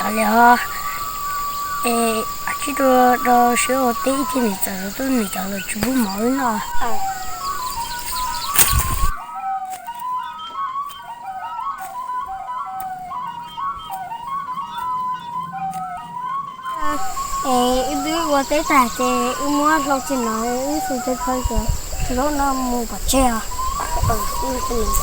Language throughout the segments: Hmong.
Li os, es tsib rau rau siab ua teb ib thij niam txawm los tuaj niam txawm los tsis pub mov wb noj. Es wb twb ua teb tag ces wb muab hlau tsis no wb xus teb phawj cov zaub no mus pov tseg os. Wb mus tag kuv ntaus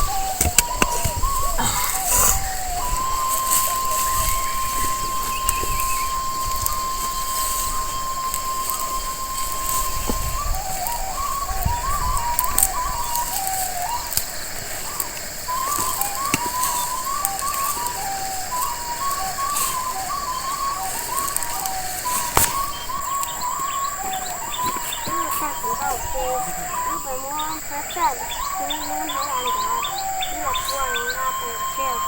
ces wb pais muab hnab txaj, wb muab hnab av ntawd, wb los kua nqa pais tseg.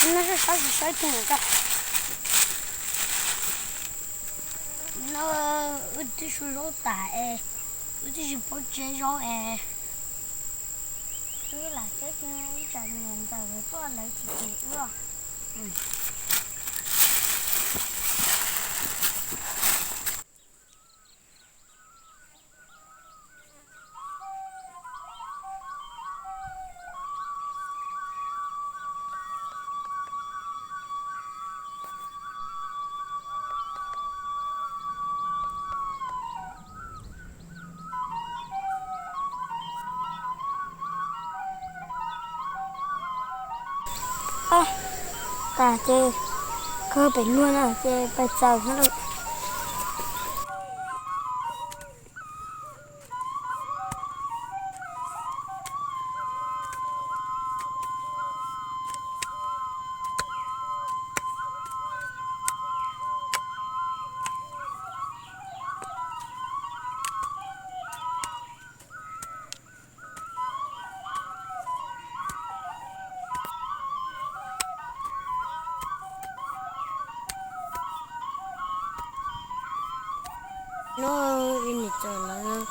Nws saib tsis saib kiag. No wb twb su zaub tas es wb twb tsis paub tseb zaub es wb lam tseb kiag ib tsam niam ntxawm tuaj lawv tsis ces wb. Tas ces kawg pem luag na ces pais txaws na. No wb niam txawm lawv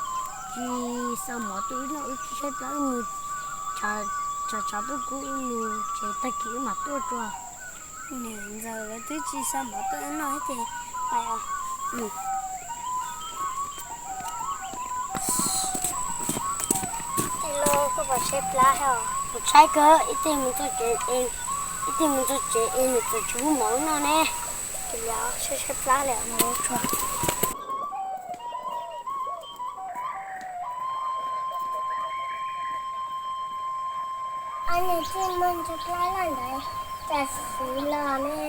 tsis xa mov tuaj wb noj, wb tshaib plab wb mus tshav tshav tuaj kuv wb mus tsev, tag kis wb mam tuaj tso. Niam ntxawm lawv twb tsis xa mov tuaj wb noj ces pais os. Tej laus koj puas tshaib plab os? Kuv tshaib kawg, ib teg mus txog tsev es, ib teg mus txog tsev es niam txawm tsis pub mov wb noj ne. Ces li tshaib tshaib plab li mus tso. Ob niag txij muaj ntsis plab loj ntawd cas xis los ne.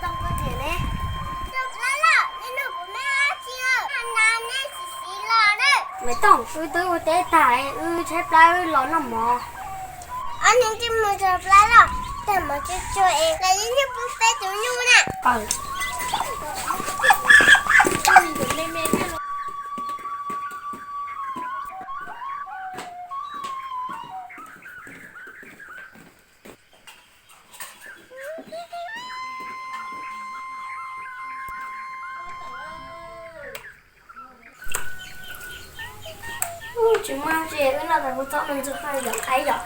Tau plab loj, neb nug kuv me ab tsi, na neb xis xis los na. Maiv Tooj, wb twb ua teb tag, wb tshaib plab wb los noj mov. Ob niag ntsej muag tshaib plab los tag mov tsuag tsuag es los yeej pub peb tus nyuj na. Tsis muaj tsi, wb noj tas kuv txhob mus ntxuag haj yom qaib yom.